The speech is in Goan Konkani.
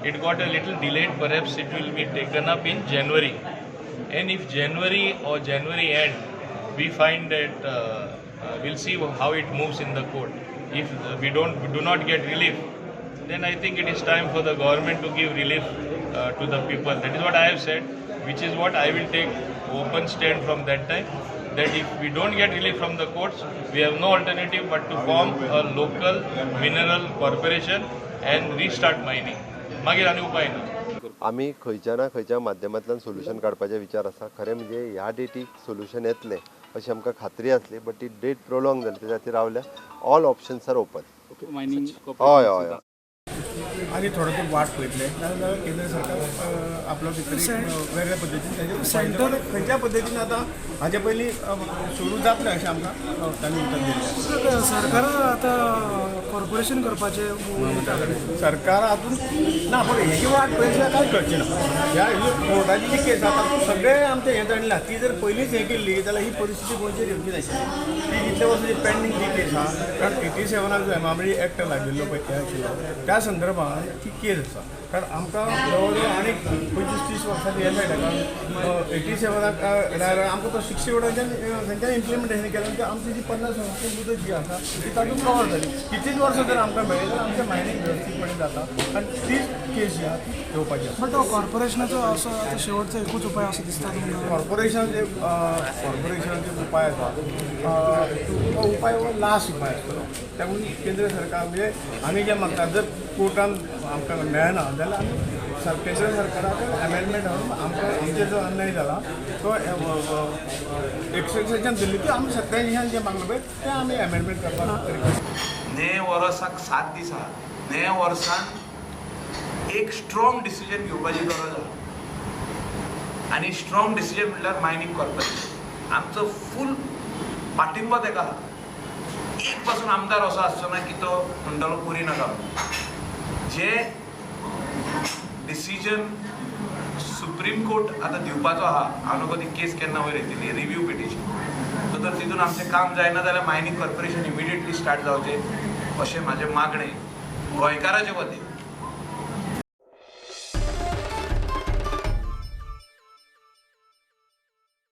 It got a little delayed. Perhaps it will be taken up in January. And if January or January end, we find that we'll see how it moves in the court. If we do not get relief, then I think it is time for the government to give relief to the people. That is what I have said, which is what I will take open stand from that time. That if we don't get relief from the courts, we have no alternative but to form a local mineral corporation and restart mining. मागीर आनी उपाय ना. आमी खंयच्या ना खंयच्या माध्यमांतल्यान सोल्युशन काडपाचे विचार आसा. खरें म्हणजे ह्या डेटीक सोल्युशन येतलें अशी आमकां खात्री आसली, बट ती डेट प्रोलॉंग जाली, तेच्या खातीर रावल्या. All options are open. Mining. हय हय हय. आनी थोडो तेंप वाट पळयतले नाजाल्यार केंद्र सरकार आपलो भितर वेगळ्या पद्दतीन ताजेर सेंटर खंयच्या पद्दतीन आतां हाजे पयलीं सुरू जातलें अशें आमकां तांणी उतर दिल्लें. सरकारान आतां कॉर्पोरेशन करपाचें. सरकार हातून ना, पूण हेजी वाट पळयतल्यार कांय कळचें ना. ह्या ही कोर्टाची जी केस आतां सगळें आमचें हें जाणलां, ती जर पयलींच हें केल्ली जाल्यार ही परिस्थिती गोंयचेर येवची नाशिल्ली. ती इतले वर्सां जी पेंडींग जी केस आहा, कारण 87 जो एमामडी एक्ट लागिल्लो पळय हें आशिल्लो त्या संदर्भात ती केस आसा. कारण आमकां जवळ जवळ आनीक 25-30 वर्सांनी हें मेळटा, कारण 87 आमकां तो 61 थंयच्यान इम्प्लिमेंटेशन केलें म्हणजे आमची जी 50 वर्सांची मुदत जी आसा ती तातूंत कवर जाली. तितलीच वर्सां जर आमकां मेळ्ळी जाल्यार आमचें मायनींग वेवस्थीतपणे जाता आनी तीच केस जी आहा ती येवपाची आसा. बट तो कॉर्पोरेशनाचो असो आतां शेवटचो एकूच उपाय असो दिसता तुमकां? कॉर्पोरेशनाचे उपाय आसा तो उपाय हो लास्ट उपाय आसतलो. त्यामुळे केंद्र सरकार म्हणजे आमी जें मागता, जर कोर्टान आमकां मेळना जाल्यार आमी केंद्र सरकाराक अमेंडमेंट हाडून आमकां आमचेर जो अन्याय जाला तो एक्सटेन्शन दिल्ली ती आमी सत्याऐंशान जें मागलां पळय तें आमी अमेंडमेंट करपाक रिक्वेस्ट. ने वर्साक 7 दीस आहा, ने वर्सान एक स्ट्रॉंग डिसिजन घेवपाची गरज आहा आनी स्ट्रॉंग डिसिजन म्हणल्यार मायनींग कॉर्पोरेशन. आमचो फूल पाठिंबो तेका आहा. एक पासून आमदार असो आसचो ना की तो म्हणटलो करी नाका. जे डिसिजन सुप्रीम कोर्ट आतां दिवपाचो आहा, हांव नको ती केस केन्ना वयर येतली रिव्यू पिटिशन, सो तर तितून आमचें काम जायना जाल्यार मायनींग कॉर्पोरेशन इमिडिएटली स्टार्ट जावचें अशें म्हाजें मागणें गोंयकाराचे वतीन.